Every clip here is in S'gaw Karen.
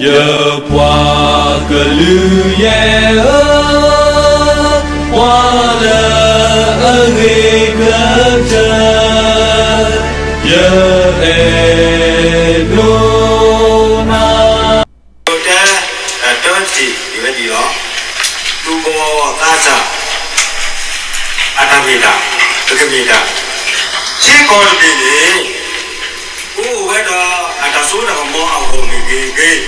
ယပှၤကလုာ်ယဲၢ်ဧၢ, ပှၤလၢအဂ့ၤကတၢၢ်, ယအဲၣ်ဒိးနၤ. တၢ်တၢတထံၣ် ဒ်ဝဲဒ်အံၤလီၤ. သူၣ်ဘီၣ်သးစၢ် အတၢ်မ့ၢ်တၢ်, ပကမ့ၢ်တၢ်, ထံကီၢ်တဘ့ၣ်န့ၣ် အိၣ်ဝဲဒီးအတၢ်စိတၢ်ကမီၤအဂီၢ်မ့ၢ်ဂ့ၤဂ့ၤ, အိၣ်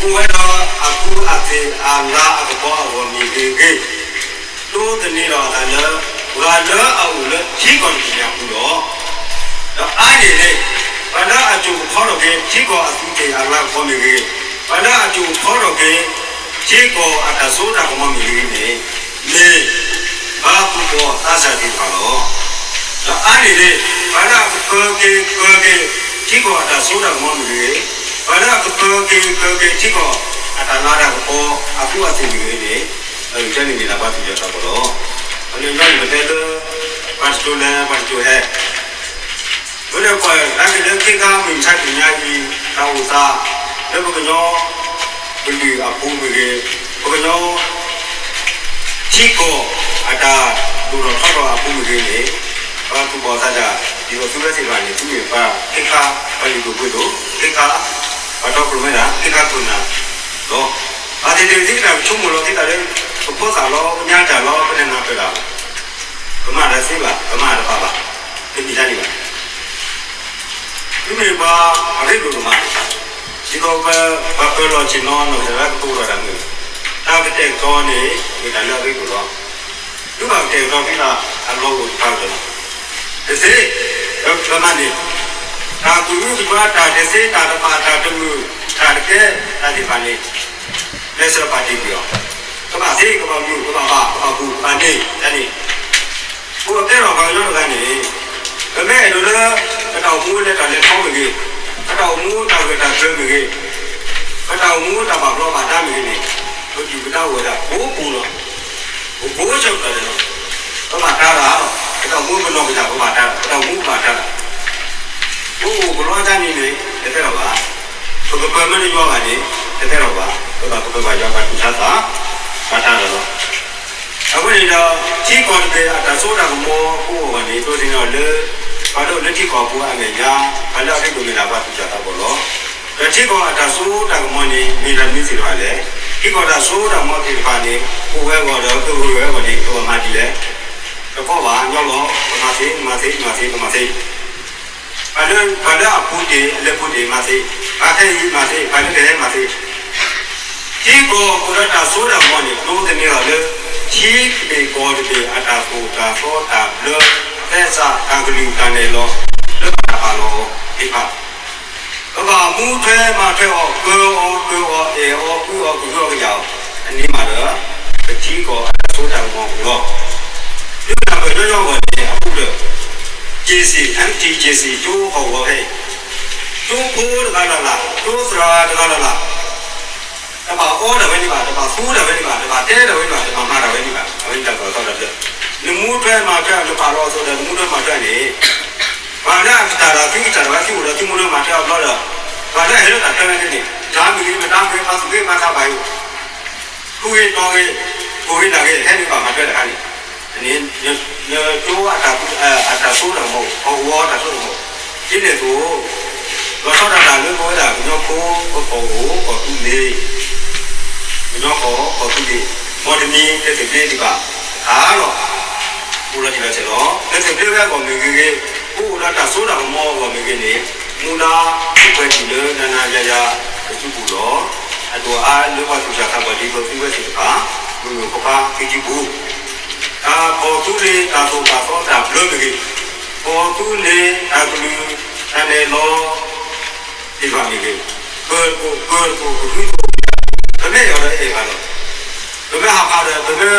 ဝဲဒီးအကူအသ့ၣ်အလၤအကပီၤအဂီၢ်မ့ၢ်ဂ့ၤဂ့ၤ, ဒိးသန့ၤဒီးအသးလၢ ပှၤလၢအအိၣ်လၢထံကီၢ်တဘ့ၣ်အပူၤလီၤ. ဒီးအါန့ၢ်န့ၣ် ပှၤလၢအစိာ်ကဖီထီၣ်က့ၤ ထံကီၢ်အကူအသ့ၣ်အလၤကပီၤမ့ၢ်ဂ့ၤ, ပှၤလၢအစိာ်ကဖီထီၣ်က့ၤ ထံကီၢ်အတၢ်စိတၢ်ကမီၤမ့ၢ်ဂ့ၤန့ၣ် မ့ၢ်ပှၤသူၣ်ဘီၣ်သးစၢ်သ့ၣ်တဖၣ်လီၤ. ဒီးအါန့ၢ်န့ၣ် ပှၤလၢအကပၢၤက့ၤကပၢၤက့ၤ ထံကီၢ်အတၢ်စိတၢ်ကမီၤမ့ၢ်ဂ့ၤ, ပှၤလၢအကပၢၤက့ၤကပၢၤက့ၤ ထံကီၢ်အတၢ်လၤတၢ်ကပီၤအကူအသ့ၣ်မ့ၢ်ဂ့ၤန့ၣ် အဂ့ၢ်ကဲန့ၣ်မ့ၢ်ဒၣ်ပှၤသူၣ်ဘီၣ်သးစၢ်လီၤ. ပှၤန့ၣ်ညီန့ၣ်ပတဲလၢ ပှၤတစိၤလဲၤ ပှၤတစိၤဟဲ အဃိန့ၣ်ပှၤသနာ်က့လၢခ့ခါမုၢ်မဆါတနံၤညါအံၤ တၢ်အိၣ်သး လၢပကညီကလုာ်အပူၤမ့ၢ်ဂ့ၤ, ပကညီ ထံကီၢ်အတၢ်ဒိၣ်ထီၣ်ထီထီၣ်အပူၤမ့ၢ်ဂ့ၤန့ၣ် ပှၤသူၣ်ဘီၣ်သးစၢ် ဒ်သိးသုဝဲသ့ၣ်တဖၣ်န့ၣ် သုမ့ၢ်ပှၤခ့ခါ ပှၤလုၢ်ဒိၣ်ပှ့ၤဒိၣ် ခ့ခါ ပှၤတီခိၣ်ရိၣ်မဲဒၣ် ခ့ခါခိၣ်နၢ်လီၤ. ဘၣ်သ့ၣ်သ့ၣ်သုတၢ်ကဆိကမိၣ်လီၤသုသးလၢ ပဖိသၣ်လီၤ ပညါတၢ်လီၤ ပနၢ်ပၢၢ်တၢ်လီၤ ပမၤတသ့ဘၣ် ပမၤတဘၣ်ဘၣ် တမ့ၢ်ဒ်န့ၣ်ဘၣ်. သုမ့ၢ်ပှၤအရ့ဒိၣ်ဒိၣ်မး, ဒ်သိးပပၢၤလီၢ်ဆ့ၣ်နီၤနီၢ်ကစၢ်ဒၣ်ဝဲကတိၤဒီးတၢ်မုာ်, တၢ်ကတဲာ်ကတီၤန့ၣ် မ့ၢ်တၢ်လၢအရ့ဒိၣ်လီၤ. သုဘၣ်ကတဲာ်ကတီၤသုသးအလီၢ်အိၣ်တဖၣ်ကဒီးလီၤ. တသ့, ပမၤန့ၢ် တၢ်သူၣ်အုးသးအုး တၢ်တသ့ တၢ်တဘၣ် တၢ်တမုာ် တၢ်တကဲ တၢ်သ့ၣ်တဖၣ်န့ၣ် လဲၤဆၢပာ်တ့ၢ်ကွံာ်အီၤ, ကဘၣ်သ့ ကဘၣ်မုာ် ကဘၣ်ဘၣ် ကဘၣ်ဘူၣ် ကဘၣ်န့ၢ် ယၤန့ၣ် ပကကဲထီၣ်ပှၤကညီတဂၤန့ၣ် ပမ့ၢ်အဲၣ်ဒိးလၢ ပတၢ်အိၣ်မူလၢတၢ်လဲၤထီမ့ၢ်ဂ့ၤ, ပတၢ်အိၣ်မူတၢ်ဂၢၢ်တၢ်ကျၢၤမ့ၢ်ဂ့ၤ, ပတၢ်အိၣ်မူတၢ်ဘၣ်ဘျီးဘၣ်ဒါမ့ၢ်ဂ့ၤန့ၣ် ပဒုၣ်ပဒါအိၣ်ဝဲဒၣ်ကိးပူၤလီၤ. ပကိးဆၢကတီၢ်န့ၣ်လီၤ. ပဘၣ်တၢ်တၢ်လီၤ. ပတၢ်အိၣ်မူပနီၢ်ကစၢ် ပဘၣ်တၢ်တၢ်, ပတၢ်အိၣ်မူပဘၣ်တၢ်တၢ် ပအိၣ်ကလီတၢ်န့ၣ်န့ၣ် တသ့လီၤဘၣ်. ပကပၢၤမ့ၢ်တယွၤဘၣ်န့ၣ် တသ့လီၤဘၣ်. ပဘၣ်ကပၢၤဘၣ်ယွၤ ဘၣ်တူၢ်ဆါသး ဘၣ်တၢ်လီၤ. အဃိန့ၣ်ဒီး ထံကီၢ်တဘ့ၣ်အတၢ်စိတၢ်ကမီၤအဃိအဂီၢ်န့ၣ် ဒိးသန့ၤအီၤလၢ ပှၤလၢအိၣ်လၢထံကီၢ်အပူၤအါမဲာ်ညါ ပှၤလၢအရ့ဒိၣ်မ့ၢ်ဒၣ်ပှၤသူၣ်စၢ်သးဘီၣ်လီၤ. ဒီးထံကီၢ်အတၢ်စိတၢ်ကမီၤန့ၣ် မ့ၢ်တၢ်မနုၤသ့ၣ်တဖၣ်လဲၣ်. ထံကီၢ်တၢ်စိတၢ်ကမီၤသ့ၣ်တဖၣ်န့ၣ် အိၣ်ဝဲအဂီၢ်ဒီး ကဂုာ်ဝဲအဂီၢ်န့ၣ် ကဘၣ်မၤဒ်လဲၣ်. တကီဘၣ် ညီလီၤ ပမၤသ့ မၤသ့ မၤသ့ ပမၤသ့ ပှၤလၢ ပှၤလၢအပူၤတ့ၢ် အလဲၤပူၤတ့ၢ်မၤသ့, ပှၤခဲအံၤမၤသ့, ပှၤလၢကဟဲမၤသ့, ထံကီၢ်အိၣ်ဒီးတၢ်စိတၢ်ကမီၤန့ၣ် ဒိးသန့ၤထီၣ်လၢ ထံတဘ့ၣ်ကီၢ်တဘ့ၣ် အတၢ်သိၣ်တၢ်သီတၢ်ဘျၢ သဲစးတၢ်ကလုၢ်တၢ်နဲၣ်လီၤ လၢတၢ်ပာ်လီၤသ့ၣ်တဖၣ် ပဘၣ်မူထွဲမၤထွဲအီၤ ပၢၤအီၤ ပၢၤအီၤ အဲၣ်အီၤ ဃုအီၤ ကဟုအီၤကယာ်အီၤ အန့ၣ်မးဒီး ပထံကီၢ်အတၢ်စိတၢ်ကမီၤအပူၤလီၤ. ဒ်ပနၢ်ပၢၢ်ညီညီအဂီၢ်န့ၣ် အပူၤဒီး က့ၤစ့ၣ် အမ်ထံက့ၤစ့ၣ် ကၠိဟီၣ်ကဝီၤဖဲအံၤ ကၠိဖိတဂၤလၢ်လၢ် ကၠိသရၣ်တဂၤလၢ်လၢ် တဘၣ်အီတၢ်ဝဲန့ၣ်ဘၣ်, တဘၣ်သူတၢ်ဝဲန့ၣ်ဘၣ်, တဘၣ်တဲတၢ်ဝဲန့ၣ်ဘၣ်, တဘၣ်မၤတၢ်ဝဲန့ၣ်ဘၣ်, အဝဲန့ၣ်တၢ်သိၣ်တၢ်သီတၢ်ဘျၢ နမူထွဲမၤထွဲ နပာ်လီၤအသိးဒီး နမူထွဲမၤထွဲန့ၣ် ပှၤလၢအကစၢ်ဒီးသုကစၢ်ဒီးဝဲ သုအိၣ်ဒီးသုမူထွဲမၤထွဲအဘျီဒီး ပှၤလၢအဟဲလၢတၢ်ထွဲဝဲန့ၣ်န့ၣ် တၢ်မ့ၢ်ဂ့ၤ မတၤမ့ၢ်ဂ့ၤ မၤသူၣ်ဂ့ၤမၤသးဘၣ်အံၤ ဃူဂ့ၤနီၢ်ဂ့ၤ ကိၢ်ဂ့ၤနၢ်ဂ့ၤ ဟဲန့ၣ်ဘၣ်မၤထွဲတခါန့ၣ် နကၠိအတၢ်စိတၢ်ကမီၤ ဟီၣ်ကဝီၤတၢ်စိတၢ်ကမီၤ ဒ်န့ၣ်အသိး လီၤဆီဒၣ်တၢ်လၢပဝဲဒၣ်ကညီဖိ ပကီၢ်အိၣ်ကီၢ်သူလ့ၤ ကညီကီၢ်ကီၢ်သူလ့ၤ မ်တမံၤလၢသုးဘျ့ဒံးဘၣ် တခါလီၤ. အိၣ်လီၤတံၢ်လီၤဆဲးလီၤ. လၢသုးဘျ့ဝဲအဂီၢ်မ့ၢ်ဂ့ၤဂ့ၤ ပအိၣ်ဒီးတၢ်စိတၢ်ကမီၤအဂီၢ်မ့ၢ်ဂ့ၤန့ၣ် မူဒါအိၣ်ပှဲၤတုၤလၢနၤနၤယၤယၤ ပစုပူၤလီၤ. အဒိၣ်အါလၢပှၤသူၣ်စၢ်သးဘီၣ်ဒ်သိးသုဝဲသ့ၣ်တဖၣ် မုၢ်မုၢ်ဖါဖါသုစုပူၤ တၢ်ကီၢ်သူလ့ၤ တၢ်သိၣ်တၢ်သီတၢ်ဘျၢမ့ၢ်ဂ့ၤ, ကီၢ်သူလ့ၤတၢ်ကလုၢ်တၢ်နဲၣ်လီၤ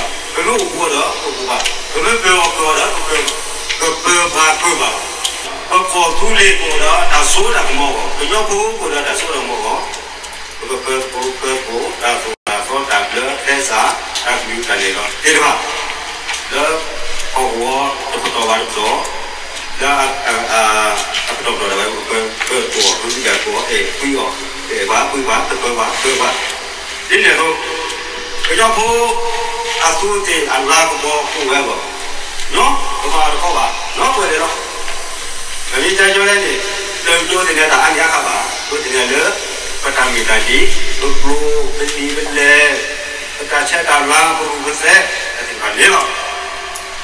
သ့ၣ်တဖၣ်မ့ၢ်ဂ့ၤ, ပၢၤတကိး ပၢၤတကိး ကဟုတကိး ပမ့ၢ်အဲၣ်အီၤဒီးအဲၣ်ဘၣ်လီၤ. ပမ့ၢ်ဟးဖးဒီး ပမ့ၢ်သးဟ့အီၤဒီး ကသးဟ့ဘၣ်, ကကၠီကၠီယိာ်ဘၣ်လီၤ. ပမ့ၢ်အိၣ်ဃူအီၤဒီး အိၣ်ဃူဘၣ်, ပမ့ၢ်ပၢၤအီၤပၢၤအီၤဒီး ကပၢၤပှၤပၢၤဘၣ်လီၤ. ပကီၢ်သူလ့ၤကအိၣ်ဒီးတၢ်စိတၢ်ကမီၤအဂီၢ်, ကညီဖိကအိၣ်ဒီးတၢ်စိတၢ်ကမီၤအဂီၢ် ပကပၢၤသကိး ပၢၤသကိး တၢ်သိၣ်တၢ်သီတၢ်ဘျၢ သဲစး တၢ်ကလုၢ်တၢ်နဲၣ်လီၤသ့ၣ်တဖၣ် လၢဟီၣ်ကဝီၤတပတီၢ်ဘၣ်တပတီၢ် လၢ အပတီၢ်ပတီၢ်ဒၣ်ဝဲ ပၢၤကိးအီၤ ပၢၤဝံၣ်ဒၣ်ကိးအီၤ အဲၣ်ကွံအီၤ အဲၣ်ပှၤ ကွံပှၤ ပၢၤပှၤ ပၢၤပှၤ ဒ်န့ၣ်အသိး ကညီဖိအသူးအသ့ၣ်အလၤကပီၤအိၣ်ဝဲအဂီၢ် နီၢ်ကမၤတခီဘၣ် နီၢ်ပှဲၤဒဲးလီၤ. မ့ၢ်တၢ်ကၠီလဲၣ်န့ၣ် တၢ်ကတိၤသ့ၣ်ညါတၢ်အါန့ၢ်အါခါဘၣ် အဃိသ့ၣ်ညါလၢ ပတၢ်မ့ၢ်တၢ်တီ ပကျိၤ ပနံၤပလဲၢ် ပတၢ်ဆဲးတၢ်လၤ ပရူၢ်ပသဲး တၢ်သ့ၣ်တဖၣ်န့ၣ်လီၤ.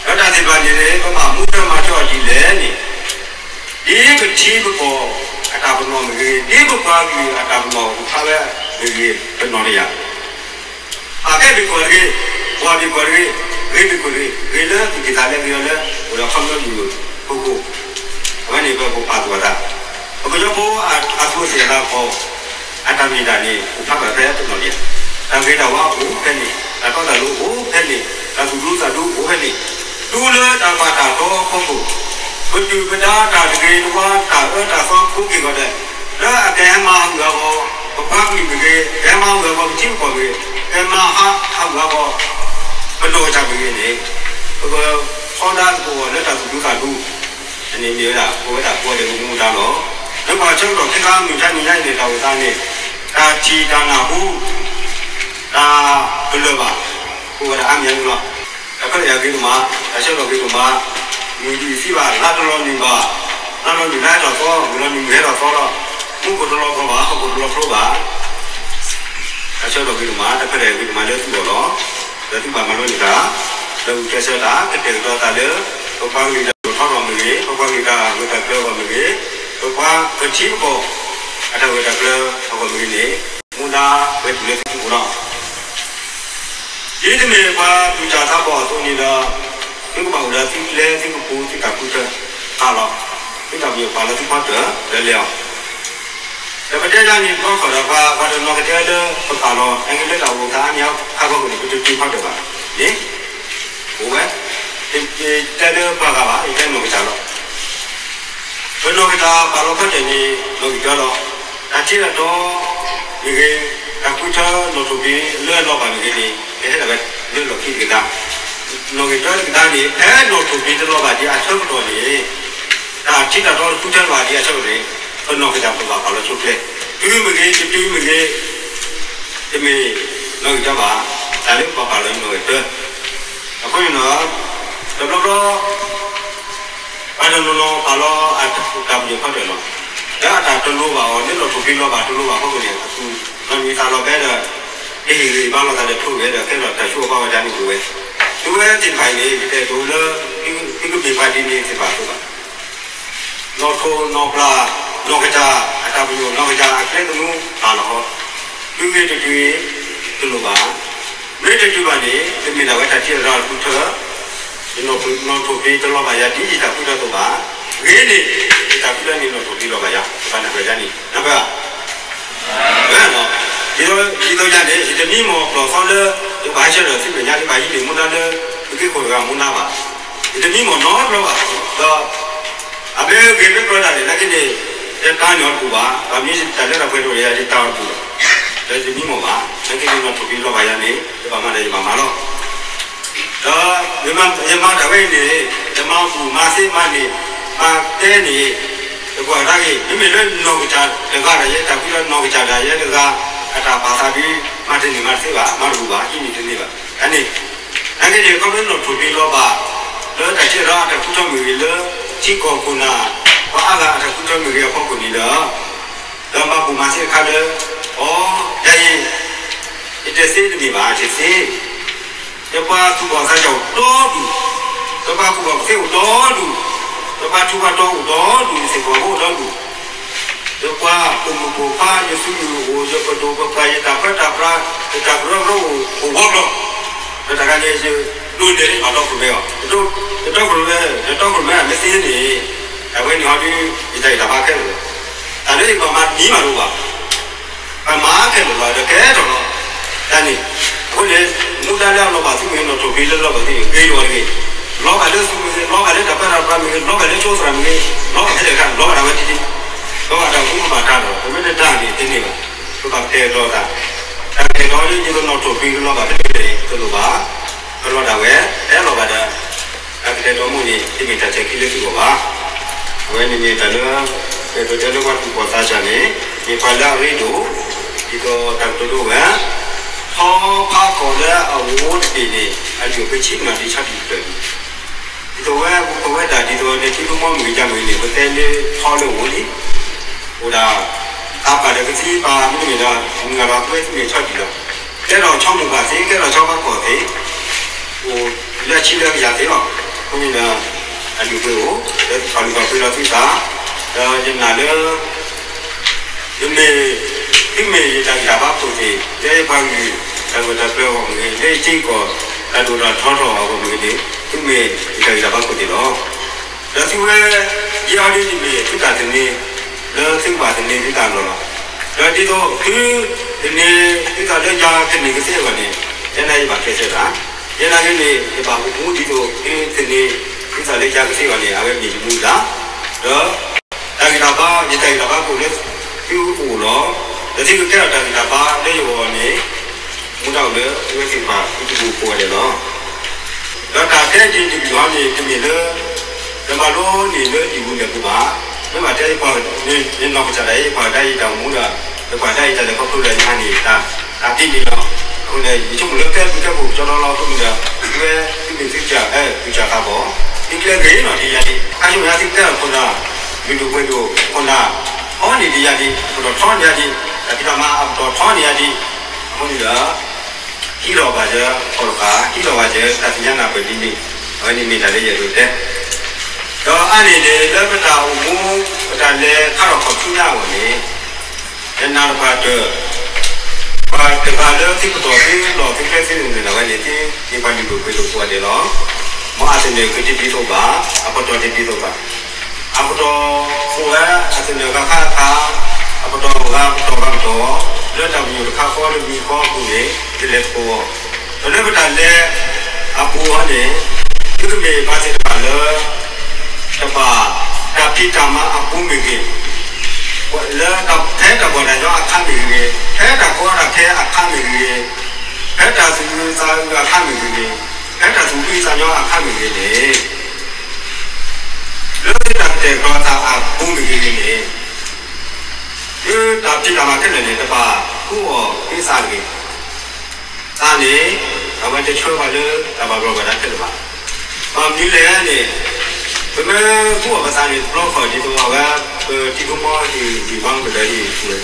ဒီးတၢ်သ့ၣ်တဖၣ်န့ၣ်န့ၣ် ပဘၣ်မူထွဲမၤစၢၤအီၤဒ်လဲၣ်န့ၣ် ဒ်ပထံပကီၢ်အတၢ်ပနီၣ်မ့ၢ်ဂ့ၤ, ဒ်ပပှၤကလုာ်အတၢ်ပနီၣ်အိၣ်ဖျါဝဲမ့ၢ်ဂ့ၤ, ပနီၣ်တယာ်, ပာ်ကဲဘ့ၣ်ကီၢ်တဂ့ၤ, ဝၤဘ့ၣ်ကီၢ်တဂ့ၤ, ဂ့ၤဘ့ၣ်ကီၢ်တဂ့ၤ, ဂ့ၤလၢသူၣ်ကံၢ်သးလဲ ဂ့ၤအီၤလၢ အိၣ်ဒီးခီဖျိလံာ်ဖိကိၣ်, အဝဲန့ၣ်ပကပာ်သူၣ်ပာ်သး, ပကညီဖိအသူးအသ့ၣ်အလၤကပီၤ အတၢ်မ့ၢ်တၢ်န့ၣ် အိၣ်ဖျါဘၣ်ဖဲပနီၣ်တယာ်, တၢ်ဂ့ၤတၢ်ဝါအိၣ်ဖဲန့ၣ်, တၢ်တီတၢ်လိၤအိၣ်ဖဲန့ၣ်, တၢ်သူၣ်ဒူသးဒူအိၣ်ဖဲန့ၣ်, တုၤလၢတၢ်ပာ်တၢ်တီအဖီခိၣ်, ပဒုၣ်ပဒါတၢ်တဂ့ၤတဝါ တၢ်အၢတၢ်သီကိးက့ၤဂီၤဒဲး, လၢအကဟဲမၤဟးဂူာ်ဟးဂီၤ ပပှၤကလုာ်မ့ၢ်ဂ့ၤ, ကဟဲမၤဟးဂူာ်ဟးဂီၤပထံပကီၢ်မ့ၢ်ဂ့ၤ, ကဟဲမၤဟးဂူာ်ဟးဂီၤ ပနီၢ်ကစၢ်မ့ၢ်ဂ့ၤန့ၣ်, ပကထီဒါသကိးအီၤလၢတၢ်သူၣ်ဒူသးဒူ အန့ၣ်မ့ၢ်ဝဲဒၣ် ပဝဲဒၣ်ကိးဂၤဒဲးပမူဒါလီၤ. လၢပှၤဆၢကတီၢ်ခဲခါမုၢ်ထါမုၢ်ညါအံၤန့ၣ် တၢ်အိၣ်သးန့ၣ် တၢ်ထံၣ်တၢ်နၢ်ဟူ တၢ်ပလၢၢ်ဘၣ် ပဝဲဒၣ်အါမံၤအါမံၤလီၤ. တၢ်ခွဲးတၢ်ယာ်ဂ့ၤဒိၣ်မး, တၢ်ဆၢကတီၢ်ဂ့ၤဒိၣ်မး, မုၢ်ယံာ်သံဘၣ် လါတလီၤနုာ်ဘၣ်, လါလီၤနုာ်လါဟဲထီၣ်သီ, မုၢ်လီၤနုာ်မုၢ်ဟဲထီၣ်သီလီၤ. မူခိၣ်တလီၤပှီၢ်ဘၣ်, ဟီၣ်ခိၣ်တလီၤဖျိဘၣ်. တၢ်ဆၢကတီၢ်ဂ့ၤဒိၣ်မး, တၢ်ခွဲးတၢ်ယာ်ဂ့ၤဒိၣ်မးလၢသုဂီၢ်လီၤ. ဒီးသုဘၣ်မၤလိန့ၢ်တၢ်, ဒီးဂုာ်ကျဲးစၢးတၢ် ကတဲာ်ကတီၤသးလၢ ပပှၤကလုာ်တၢ်ထီၣ်ထီထီၣ်မ့ၢ်ဂ့ၤ, ပပှၤကလုာ်တၢ်ဂၢၢ်တၢ်ကျၢၤအဂီၢ်မ့ၢ်ဂ့ၤ, ပပှၤပထံပကီၢ် အတၢ်ဂၢၢ်တၢ်ကျၢၤအဂီၢ်မ့ၢ်ဂ့ၤန့ၣ် မူဒါဝဲတုၤလၢသုအိၣ်လီၤ. ဒ်တမ့ၢ်ပှၤသူၣ်စၢ်သးဘီၣ်အသိးန့ၣ်ဒီး သုကဘၣ်အိၣ်ဒီးသုကျဲ သုကပူၤ သုတၢ်ဃုထၢပာ်လီၤ, သုတၢ်ပညိၣ်ပာ်လီၤ သုဖီတၢၢ်လၢလဲၤအီၤ ဒီးပတဲဒ်န့ၣ် ဘီခီၣ်ဒီးပှၤ ပှၤတနီၤကတဲလၢပပာ်လီၤ အဂ့ၢ်လၢတၢ်အိၣ်သးအါမံၤအါခါအဖီခိၣ်န့ၣ် ပတတုၤဖီတၢၢ်ဘၣ်န့ၣ် အိၣ်ဝဲ, ယတဲလၢပှၤဂၤဘၣ် ယတဲနီၢ်ကစၢ်လီၤ. ပနီၢ်ကစၢ်ပာ်လီၤဖီတၢၢ်န့ၣ် နီၢ်ကစၢ်လီၤ. တၢ်ထံတၢ်တီမ့ၢ်ဂ့ၤ, တၢ်ဃုထၢနီၣ်ထိၣ်ဖံးလၢအလီၤဘၣ်မ့ၢ်ဂ့ၤန့ၣ် ကဟဲဒၣ်ဝဲလၢလီၢ်ခံတကဒါ နီၢ်ကစၢ်တကဒါန့ၣ် ဖဲနီၣ်ထိၣ်ဖံးတလီၤဘၣ်ဒံးအဆၢကတီၢ်န့ၣ် တၢ်ထံတၢ်တီတဃုထၢဘၣ်ဒံးအဆၢကတီၢ်န့ၣ် ပနီၢ်ကစၢ်ပဘၣ်ပာ်လီၤဆိကျဲ, တုၤမ့ၢ်ဂ့ၤ တတုၤမ့ၢ်ဂ့ၤ, တမ့ၢ်နီၢ်ကစၢ်ဘၣ်, တၢ်လၢပပာ်လီၤနီၢ်ကစၢ်, အဃိန့ၣ်ဒီး တဘျီဘျီ ပှၤတနီၤနီၤပာ်လီၤအတၢ်ပညိၣ်ဖီတၢၢ်လီၤ. လၢအတၢ်တလိၤဘၣ်အီၤ လၢနီၣ်ထိၣ်ဖံးလီၤဘၣ်တလိၤဘၣ်အဖီခိၣ်န့ၣ် အသူၣ်လီၤနံၤသးလီၤဘဲဒီး ကဟ့ၣ်ဂံၢ်ဘါလိာ်သးဒီးထိၣ်ဂဲၤဒီး ကဲထီၣ်တၢ်ဆူအပှၤဝဲဒၣ်န့ၣ်အိၣ်ဝဲ, သုဝဲသ့ၣ်တဖၣ်အံၤန့ၣ် ယတဲဒိးလၢ သုကမ့ၢ်ပှၤဒ်န့ၣ်သ့ၣ်တဖၣ်အသိးဘၣ်. နီၣ်ထိၣ်နီၣ်ပျၢ် နီၢ်ကစၢ်အတၢ်ပညိၣ် နီၢ်ကစၢ်အကျဲသနူပာ်လီၤဃီ, တုၤဂ့ၤတတုၤဂ့ၤ တလိၣ်ဘၣ်. မ့ၢ်တတုၤဘၣ်န့ၣ် တမ့ၢ်ဒၣ်ဝဲတၢ်ထံၣ်တၢ်တီတဃုထၢ, နီၣ်ထိၣ်ဖံးတလီၤဘၣ်ယၤ ဒ်ယတၢ်ဃုထၢအသိးဘၣ်. ဂ့ၤန့ၣ် ယတၢ်ဃုထၢန့ၣ် နီၣ်ထိၣ်ဖံးလီၤဘၣ်ယၤ ပဘၣ်နၢ်ပၢၢ်ယၤန့ၣ် နၢ်ပၢၢ်ဧါ. ဒ်သိးယၤန့ၣ် ယတမံမီၢ်ပျီၢ်သီလၢ ယဘၣ်ဟဲဆၢထၢၣ်သုမဲာ်ညါ ယဘၣ်ဟံးန့ၢ်မူဒါလၢ သုးက့ခိၣ်တဂၤမူဒါဘၣ်. ယတမံမီၢ်နီတဘျီဘၣ်. ဒီး အမ့ၢ်ဂ့ၤမ့ၢ်ကျီတၢ်န့ၣ် နာ်က့န့ၣ် ယတၢ်န့ၢ်အီၤတပူၤဘၣ်. ဘၣ်မနုၤတၢ်လၢတၢ်ပှဲၤဒိၣ်န့ၣ် ယတၢ်အီၤတပူၤဘၣ်. ဒီးယတမံမီၢ်ဘၣ်. နာ်က့န့ၣ် နီၣ်ထိၣ်ဖံးလီၤဘၣ်ယၤန့ၣ် ယဘၣ်မၤဒီးယဘၣ်မၤလီၤ. ဒီး ယမၤတၢ်ဝဲအံၤန့ၣ် ယမၤဘူၣ်မၤသ့မၤန့ၢ် မၤတဲန့ၣ် ယကွၢ်တၢ်ဂ့ၤ မ့မ့ၢ်လၢနီၢ်ကစၢ်တဂၤဒီး ယတၢ်ဃုထၢနီၢ်ကစၢ်ဒီး ယဲတဂၤ အတၢ်ပာ်သးဒ် မၤတန့ၢ်မၤတသ့ဘၣ် မၤတဘူၣ်ဘၣ် ဟံးန့ၢ်တန့ၢ်ဘၣ် အန့ၣ် နာ်က့န့ၣ် ခီဖျိနီၣ်ထိၣ်ဖံးလီၤဘၣ် လၢတၢ်ထံၣ်တၢ်တီအတၢ်ဃုထၢမ့ၢ်ဂ့ၤ လၢထံကီၢ်ခိၣ်နၢ် ပှၤအါဂၤအတၢ်ဃုထၢမ့ၢ်ဂ့ၤအဖီခိၣ်န့ၣ်ဒီး ဒီးမၤဘူၣ်မၤသ့တခါလၢ အိ ယၤအံၤ ယတသ့တမ့ၢ်ဘၣ် ယသ့ ယပှၤသူၣ်ဘီၣ်သးစၢ်အိၣ်ဒီဒူၣ်, ယပှၤကူၣ်ဘၣ်ကူၣ်သ့အိၣ်ဒီဒူၣ်, ယပှၤထူးပှၤတီၤအိၣ်ဒီဒူၣ်, ယသ့ၣ်ပှၢ်ဖိအိၣ်ဒီဒူၣ်, ယပှၤပိာ်မုၣ်ပိာ်ခွါ ယသူၣ်မုၢ်အိၣ် ယပဒိၣ်ပပှၢ် ယတၢ်ပၢတၢ်ပြး ယတၢ်ကရၢကရိအိၣ် အိၣ်ဝီကျီၤ, ဒီးတၢ်ခါန့ၣ် ယဒိးန့ၢ်လၢယဘၣ်တီခိၣ်ရိၣ်မဲအီၤ, ယတီခိၣ်ရိၣ်မဲ ယတီခိၣ်ရိၣ်မဲမ့ၢ်သ့န့ၣ် အဝဲန့ၣ်ဟီဒု ယတၢ်ဂံၢ်တၢ်ဘါခဲလၢာ်လီၤ, တၢ်လၢယဘၣ်မၤနံၤမးတအိၣ်ဘၣ် ပမၤခဲလၢာ်လီၤ ဒီးကဲထီၣ်လီၤ. တၢ်န့ၣ် အဃိန့ၣ် မူဒါလၢအလီၤဘၣ်သုမ့ၢ်ဂ့ၤ နီၣ်ထိၣ်ဖံးလၢလီၤဘၣ်သုမ့ၢ်ဂ့ၤ ဂ့ၤလီၤတဂ့ၤ, လီၤဘၣ်လၢသုးမ့ၢ်ဂ့ၤ လီၤဘၣ်လၢတၢ်ပၢတၢ်ပြးမ့ၢ်ဂ့ၤ လီၤဘၣ်လၢကၠိသရၣ်မ့ၢ်ဂ့ၤ လီၤဘၣ်ထဲလဲၣ်တခါ လီၤဘၣ်ဒၣ်ဝဲတထံၣ်, လီၤဘၣ်တၢ်အိၣ်မူကဘၣ်တၢ်ဒီး ပမ့ၢ်တတၢ်န့ၣ်တန့ၢ်ဘၣ်, ပဘၣ်ကတဲာ်ကတီၤသး, တၢ်ကတဲာ်ကတီၤလၢယိၤနီၣ်ထိၣ်ဖံးလၢလီၤဘၣ်တဂ့ၤ တလိၣ်ဘၣ်, ကလီၤဒၣ်ဝဲ ဟဲလီၤဘၣ်ဒီး တၢ်ကတဲာ်ကတီၤမ့ၢ်န့ၣ် တမ့ၢ်တၢ်ဆဲးခံလၢသုဂီၢ်ဘၣ်. အဝဲန့ၣ်မ့ၢ်တၢ်လၢ ပတဲလၢပှၤသူၣ်ဘီၣ်သးစၢ်န့ၣ် မ့ၢ်ပှၤလၢအရ့ဒိၣ် ဒ်သိးတၢ်ကတိၤဒိဝဲ ထီဖးကီၢ်လၢအအိၣ်တဘ့ၣ်န့ၣ် အလုၢ်အပှ့ၤဆံးနီၤ ဒ်ဆီဒံၣ်တဖျၢၣ်န့ၣ် ဒ်သိးဝဲပဝဲဒၣ် ဒ်သိးန့ၣ် ထံဖိကီၢ်ဖိမုၢ်ကယၤမုၢ်န့ၣ် ပတဲလၢထီလၢအအိၣ်လံ အိၣ်ဒၣ် တၢ်ပာ်ဒီးကသံပာ်မ့တမ့ၢ်ဒီး မုၢ်ဂၤလီၤကွဲသ့ၣ်န့ၣ်ဆီဒံၣ်လီၤ. ကဲထီၣ်ဆီမိၢ်ပှၢ်သ့ ကဲထီၣ်ဆီဖးကီၢ်သ့ အိၣ်လၢအဆံလၢကယၤသ့လီၤ. အဃိန့ၣ်ဒီး အလုၢ်အပှ့ၤအိၣ် ဒီးပာ်လုၢ်ပာ်ပှ့ၤလီၤသုသး ဒီးယနာ်လၢ ယမ့ၢ် သုမ့ၢ်ယတၢ်ဂံၢ်တၢ်ဘါခိၣ်သ့ၣ် လၢယပှၤဂုၢ်တၢ်ဂၢၢ်တၢ်ကျၢၤအဂီၢ်မ့ၢ်ဂ့ၤ လၢယထံကီၢ် တၢ်ဒိၣ်ထီၣ်ထီထီၣ်အဂီၢ်မ့ၢ်ဂ့ၤန့ၣ် သုမ့ၢ်ယတၢ်ဂံၢ်တၢ်ဘါခိၣ်သ့ၣ်လီၤ. ဒီးသုဝဲ ယဲအီၤဒ်န့ၣ်မ့ၢ်သုတၢ်သန့ၤ လၢသုကဘၣ်သန့ၤသုတၢ်လီၢ်လီၤ. ဒီးဒ်သိးသုသန့ၤသုသးလၢယၤကန့ၢ်ကသ့အဂီၢ်န့ၣ် ယဲဒၣ်ယဘၣ်ကျဲးစၢးတၢ် ယဲဒၣ်က့န့ၣ် ယဘၣ်အိၣ်မူဒ်သိးသုသန့ၤသုသးလၢယၤကသ့အဂီၢ်န့ၣ် အဝဲမ့ၢ်ယမူဒါ ဒီး တၢ်ဂံၢ်တၢ်ဘါ ယတၢ်ဂံၢ်တၢ်ဘါကအိၣ်လၢသုအိၣ်လီၤ. ဒီးသုကကဲထီၣ်တၢ်ဂံၢ်တၢ်ဘါလၢယဂီၢ်န့ၣ် မူဒါအိၣ်လၢသုဝဲသ့ၣ်တဖၣ် သုတပူၤဃီဝဲဒၣ်လီၤ. ဒီးတၢ်တဲတ့ၢ်တဘ့ၣ်ဟီန့ၣ် တမ့ၢ်လၢ တမၤလိန့ၢ်လၢယပူၤလဲၣ်ပူၤဘၣ်. မ့ၢ်ဘၣ်တဲယပှၤ ယနီၢ်ကစၢ်ဒၣ်ယဲ ယပှၤဒၣ်ယတၢ်အိၣ်မူဒီး ယပှၤဒၣ်ယတၢ်လဲၤခီဖျိဒီးယဟးန့ၢ်တၢ် တၢ်တ့န့ၣ်လီၤ. အဃိန့ၣ် ယဆိကမိၣ်လၢကဲပူၤကဲပူၤကၠီဒီလီၤအဃိန့ၣ်ဒီး သုဝဲသုမ့ၢ်သုကၢ် သုကၢ်သးဘီၣ် သုကျဲဂ့ၤနီၤဒ်ယၤဒ် ခါဆူညါသုကဲထီၣ်ခိၣ်နၢ် လုၢ်ဒိၣ်ပှ့ၤဒိၣ်ခိၣ်နၢ် အီန့ၣ်ဒ်ယၤဒ် အပတီၢ်ထီန့ၢ်ယၤဒ် တၢ်ဖံးတၢ်မၤအပတီၢ်ထီန့ၢ်ယၤဒ် အဃိန့ၣ်ဒီး ဟံးလီၤဘၣ်စၢၤ ခီၣ်တဃာ် ဟံးလီၤဘၣ်စၢၤ တၢ်သ့ၣ်ညါနၢ်ပၢၢ်ဒ်န့ၣ် အဝဲန့ၣ်မ့ၢ်တၢ်လၢယအဲၣ်ဒိးတဲ ဒီးအါန့ၢ်န့ၣ် လၢပတၢ်အိၣ်မူ ပတၢ်လဲၤခါထီၣ်ခီၣ်ထံးညါအဂီၢ်န့ၣ် ယနာ်လၢပှၤတ ပှၤတဂၤလၢသုပတီၢ်သုလီၢ်သုကျဲသုန့ၣ်ဝဲန့ၣ် သုမ့ၢ်ပှၤလုၢ်ဒိၣ်ပှ့ၤဒိၣ်ကိးဂၤဒဲးလီၤ. မ်အသနၢၣ်ကတံၤဒ်သိးဘၣ်, အပတီၢ်တဒ်သိးဘၣ်. အပတီၢ်အိၣ်ဝဲ အသနၢၣ်ဂၤခါခါ, အပတီၢ်ဂၤပတီၢ်ဂၤပတီၢ်, လၢတၢ်ပညိၣ်တခါဃီလၢမံၤဃီအပူၤန့ၣ် ယလဲၤတကိး ဒီးလၢပတၢ်လဲၤအပူၤအံၤန့ၣ် သုကမ့ၢ်ပှၤသ့ၣ်တဖၣ်လၢ တဘၣ်တၢ်ဖံးတၢ်မၤအပူၤမ့ၢ်ဂ့ၤ, လၢဖဲတၢ်ဘှီၣ်တၢ်ညီအခါမ့ၢ်ဂ့ၤ, ဖဲတၢ်ကီတၢ်ခဲအခါမ့ၢ်ဂ့ၤ, ဖဲတၢ်သူၣ်အုးသးအုးအခါမ့ၢ်ဂ့ၤ, ဖဲတၢ်သူၣ်ဖှံသးညီအခါမ့ၢ်ဂ့ၤန့ၣ် လၢသုတၢ်ကတဲာ်ကတီၤသးအပူၤမ့ၢ်ဂ့ၤန့ၣ် သုတၢ်ဖံးတၢ်မၤခဲလၢာ်န့ၣ် တဘၣ်ဃုအီၣ်ဃုသးတဂ့ၤ. သးန့ၣ် အဝဲတဆှၢပှၤလၢတၢ်ဘၣ်ဘျီးဘၣ်ဒါခဲလၢာ်ဘၣ်. ဘၣ်မနုၤလဲၣ်န့ၣ် ပမ့ၢ်ဃုအီၣ်ပသးန့ၣ် တဘျီဃီဒ်သိးအဝဲ ပထံဖိကီၢ်ဖိဟ့ၣ်ဂံၢ်ဘါပဒီးဟ့ၣ်ဝဲ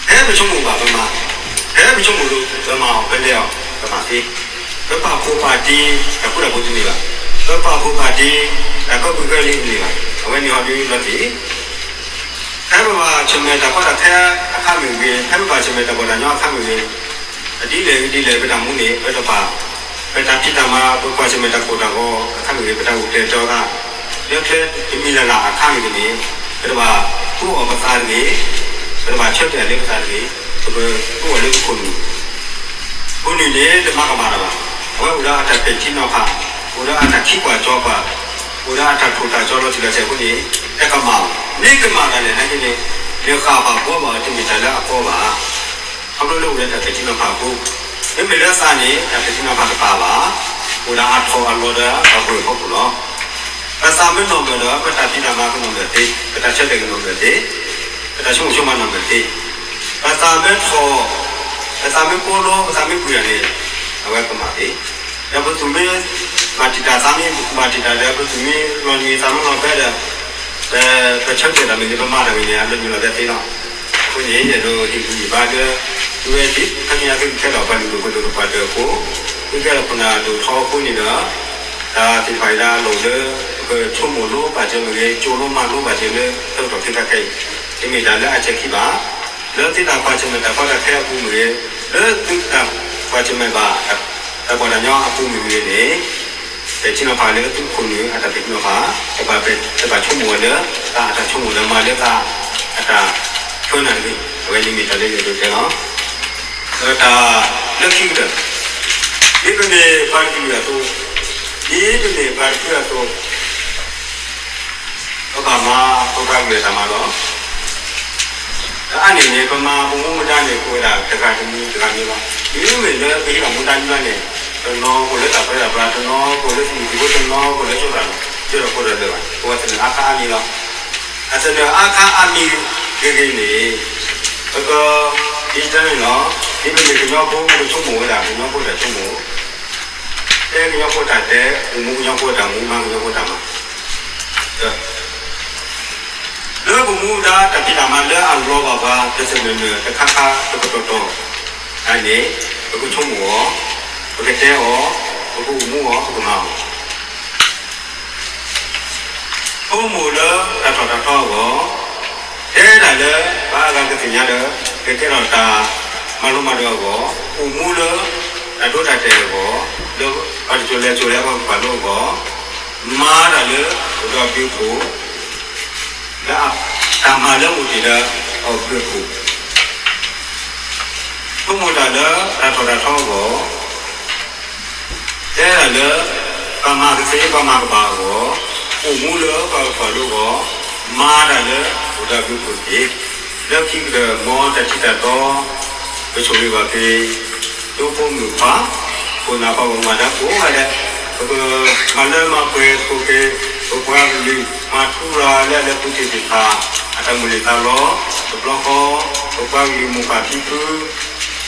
ဖဲပဆိကမိၣ်ဘၣ်ပမၤ, ဖဲပဆိကမိၣ်ဒိးပမၤအီၤ ပလဲၤအီၤ ပမၤသ့, ပပာ်ဖှိၣ်ပာ်တံၤ တၢ်ဃူတၢ်ဖိးတန့ၢ်ဘၣ်, ပပာ်ဖှိၣ်ပာ်တံၤ တၢ်ကီၢ်ပူၤကီၢ်လံတန့ၢ်ဘၣ်, အဝဲန့ၣ်ဟီဒုလီၤတံၢ် ဖဲပဘၣ်ဆၢၣ်မဲာ်တၢ်ကီတၢ်ခဲအခါမ့ၢ်ဂ့ၤ, ဖဲပဘၣ်ဆၢၣ်မဲာ်တၢ်ဘှီၣ်တၢ်ညီအခါမ့ၢ်ဂ့ၤ, အဒ်လဲၣ်ဂ့ၤဒ်လဲၣ် ပတၢ်မူန့ၣ် ပတဘၣ်, ပတၢ်ဖံးတၢ်မၤ ပကွၢ်ဆၢၣ်မဲာ်တၢ်ကိၢ်တၢ်ဂီၤအခါမ့ၢ်ဂ့ၤ, ပတၢ်အိၣ်ကျဲၤတီသး လၢကျဲတမံၤလၢ်လၢ်အခါမ့ၢ်ဂ့ၤန့ၣ်, ပတဘၣ်ဃုအီၣ်ပသးတဂ့ၤ, ပတဘၣ်ဆၢတဲာ်လၢပသးတဂ့ၤ, ပကဃုအီၣ်လၢပခိၣ်နူာ် ခိၣ်နူာ်န့ၣ် တမၤကမၣ်တၢ်ဘၣ်. အဝဲအိၣ်ဒီးအတၢ်ပဲာ်ထံနီၤဖး, အိၣ်ဒီးအတၢ်ခံကွၢ်ကၠီကွၢ်, အိၣ်ဒီးအတၢ်ထိၣ်တၢ်ကၠီလီၤတံၢ်လီၤဆဲးအဃိန့ၣ် တကမၣ်ဘၣ်. မ့ၢ်ကမၣ်တၢ်လဲၣ်နာ်က့န့ၣ် နဃၣ်ဘၣ်ဘှီဘၣ်အီၤတမ့ၢ်တၢ်လၢအကီဘၣ်. ခီဖျိလၢအိၣ်ဒီးတၢ်ပဲာ်ထံနီၤဖးအဃိ, မ့မ့ၢ်လၢသးန့ၣ် တၢ်ပဲာ်ထံနီၤဖးတပာ်ဘၣ်. အိၣ်ဒီးအထီၣ်အလီၤဒီးအဂၢၢ်အဖီခိၣ်လီၤ. ပသးမ့ၢ်နီၢ်မၢၢ်ဒီး ပတၢ်ဖံးတၢ်မၤကနီၢ်မၢၢ်သ့, ပတၢ်ဆၢတဲာ်ကနီၢ်မၢၢ်သ့, ပတၢ်ဆိကမိၣ်ဆိကမးနီၢ်မၢၢ်သ့, ပသးမ့ၢ်ထီၣ်, ပသးမ့ၢ်ကိးလိ, ပသးမ့ၢ်ပှံၤတၢ်န့ၣ် အဝဲကမၣ်သ့. ဒီးပသူၣ်မ့ၢ်မၤတံာ်တာ် သးမ့ၢ်မၤတံာ်တာ်ဒီး ပသူၣ်မ့ၢ်လီၤနံၤ သးမ့ၢ်လီၤဖဲဒီး ပဆၢတဲာ်တၢ်မ့ၢ်ဂ့ၤ ပမၤတၢ်မ့ၢ်ဂ့ၤ အလီၤနံၤလီၤဖဲသ့လီၤ. အဃိန့ၣ် ယအဲၣ်ဒိးဟ့ၣ်ဂံၢ်ဟ့ၣ်ဘါလၢ သုဝဲသ့ၣ် ခါဆူညါသုကကဲထီၣ်ပှၤလုၢ်ဒိၣ်ပှ့ၤဒိၣ်တပှၤတၢၢ်အဃိ, သုကဲထီၣ်ခိၣ်နၢ်ဒိၣ်ထီအဃိန့ၣ်ဒီး တၢ်သ့ၣ်တဖၣ်အံၤဒၣ်အလီၢ်လၢ ပကဆိကမိၣ်လိပာ်စၢၤမ့ၢ်ဂ့ၤ, ကၠိလိမၤလိပာ်စၢၤလၢ တၢ်ကတီၢ်ခဲခါခဲအံၤ, တမ့ၢ်တၢ်လၢအဆဲးခံဘၣ်. လၢသုတၢ်ကွၢ်ဆၢၣ်မဲာ်တၢ်ကီတၢ်ခဲအပူၤမ့ၢ်ဂ့ၤ, လၢသုတၢ်ကွၢ်ဆၢၣ်မဲာ်ဘၣ် တၢ်ဘှီတၢ်ညီအပူၤမ့ၢ်ဂ့ၤန့ၣ် ပဲာ်ထံနီၤဖးလၢသုခိၣ်နူာ်အတၢ်ပဲာ်ထံနီၤဖး, တဘၣ်ဆိကမိၣ်ဝဲလၢ သးအတၢ်ဆိကမိၣ်လၢမၤလၢသးအတၢ်ဖၢနၤတဂ့ၤ. အဝဲန့ၣ်မ့ၢ်တၢ်လၢယအဲၣ်ဒိးတဲလီၤ. ဒီးတၢ်လၢခံကတၢၢ်, ဒ်ပမ့ၢ်ပှၤတကလုာ်အသိး, ဒ်ပမ့ၢ်ပှၤတကလုာ်အသိး ပဘၣ်မၤပပှၤကလုာ်အတၢ်မၤလီၤ. ဒီးအါန့ၢ်န့ၣ် ပမၤပမူပဒါန့ၣ် ပဝဲဒၣ်တဂၤတမံၤတဂၤမံၤလီၤ. မ့မ့ၢ်လၢပဟံးထီၣ်မူဒါမံၤဘၣ်န့ၣ် တနီၤကအိၣ်လၢတၢ်ပၢတၢ်ပြး, တနီၤကအိၣ်လၢသုးမုၢ်သံၣ်ဘိ, တနီၤကအိၣ်လၢကၠိတၢ်လီၢ် ယဒီးဖိဒီးလၢာ်ဘၣ်, ပဝဲသနၢၣ်အါခါအါမံၤလီၤ. အသနၢၣ်အါခါအါမံၤဂ့ၤဂ့ၤန့ၣ်, ပက, ဒ်တၢ်န့ၣ်လီၤ, ဒ်ပမ့ၢ်ကညီဖိ ပကဆိကမိၣ်ဝဲဒၣ် ကညီဖိတၢ်ဆိကမိၣ်, တဲကညီဖိတၢ်တဲ, အိၣ်မူကညီဖိတၢ်မူ, မၤကညီဖိတၢ်မၤ လၢပမူဒါတၢ်ဖံးတၢ်မၤလၢအလီၤဘၣ်ပှၤ တစၢၢ်မုၢ်မုၢ် တခါခါတကတီၢ်တီၢ်, အန့ၣ်, ပကဆိကမိၣ်အီၤ, ပကတဲအီၤ, ပကအိၣ်မူအီၤ, ပကမၤအီၤ. ဆိကမိၣ်လၢတၢ်ထီၣ်တၢ်ထီအဂီၢ်, တဲတၢ်လၢ ပှၤအါဂၤကသ့ၣ်ညါဒီး ကကဲထီၣ်တၢ်မၤလိမၤဒိးအဂီၢ်, အိၣ်မူလၢတၢ်ဒိတၢ်တဲာ်အဂီၢ်, လၢပှၤတစိၤလဲၤစိၤလၢပှၤကပာ်လိအဂီၢ်, မၤတၢ်လၢအိၣ်ဒီးအဘျုးအဖှိၣ် လၢတၢ်မၤလၢအိၣ်တ့ၢ်ဒီးအဘျုးအဖှိၣ်, ဆိကမိၣ်တၢ်လၢတၢ်ထီၣ်တၢ်ထီအဂီၢ်, တဲတၢ်လၢ ပှၤမၤကသ့ ပှၤမၤကဘၣ်အဂီၢ်, အိၣ်မူလၢပှၤကပာ်လိအဂီၢ်, မၤတၢ်လၢအိၣ်ဒီးအဘျုးအဖှိၣ်တက့ၢ်. လၢခံကတၢၢ် မ်တၢ်ထံၣ်တၢ်တီ ကဆိၣ်ဂ့ၤဘၣ်က့ၤ ဒိဖိမုၣ်ခွါ ခိၣ်နၢ်ပှၤဂီၢ်မုၢ်ဒၢကိးဂၤဒဲး, ပကမၤလၢမၤပှဲၤသကိးက့ၤ ပပှၤကလုာ်မၤထူရၤလၢအလၢပူၤသ့ၣ်တဖၣ် အတၢ်မိၣ်န့ၢ်သးလီ, တဘျီဃီ ပပှၤကလုာ်မိၢ်ပၢ်ဖံဖု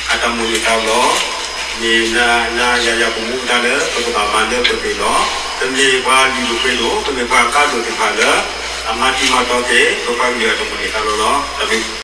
အတၢ်မိၣ်န့ၢ်သးလီ, မ့ၢ်နၤယၤယၤပမူပဒါလၢ ပကဘၣ်မၤလၢပှဲၤက့ၤလီၤ. ပမ့ၢ်ပှၤလုၢ်ဒိၣ်ပှ့ၤဒိၣ် ပမ့ၢ်ပှၤကါဒိၣ်သ့ၣ်တဖၣ်လၢ အမၤတံၤမၤတီက့ၤ ပပှၤကလုာ်အတၢ်မိၣ်န့ၢ်သးလီလီၤ. တၢ်ဘျုး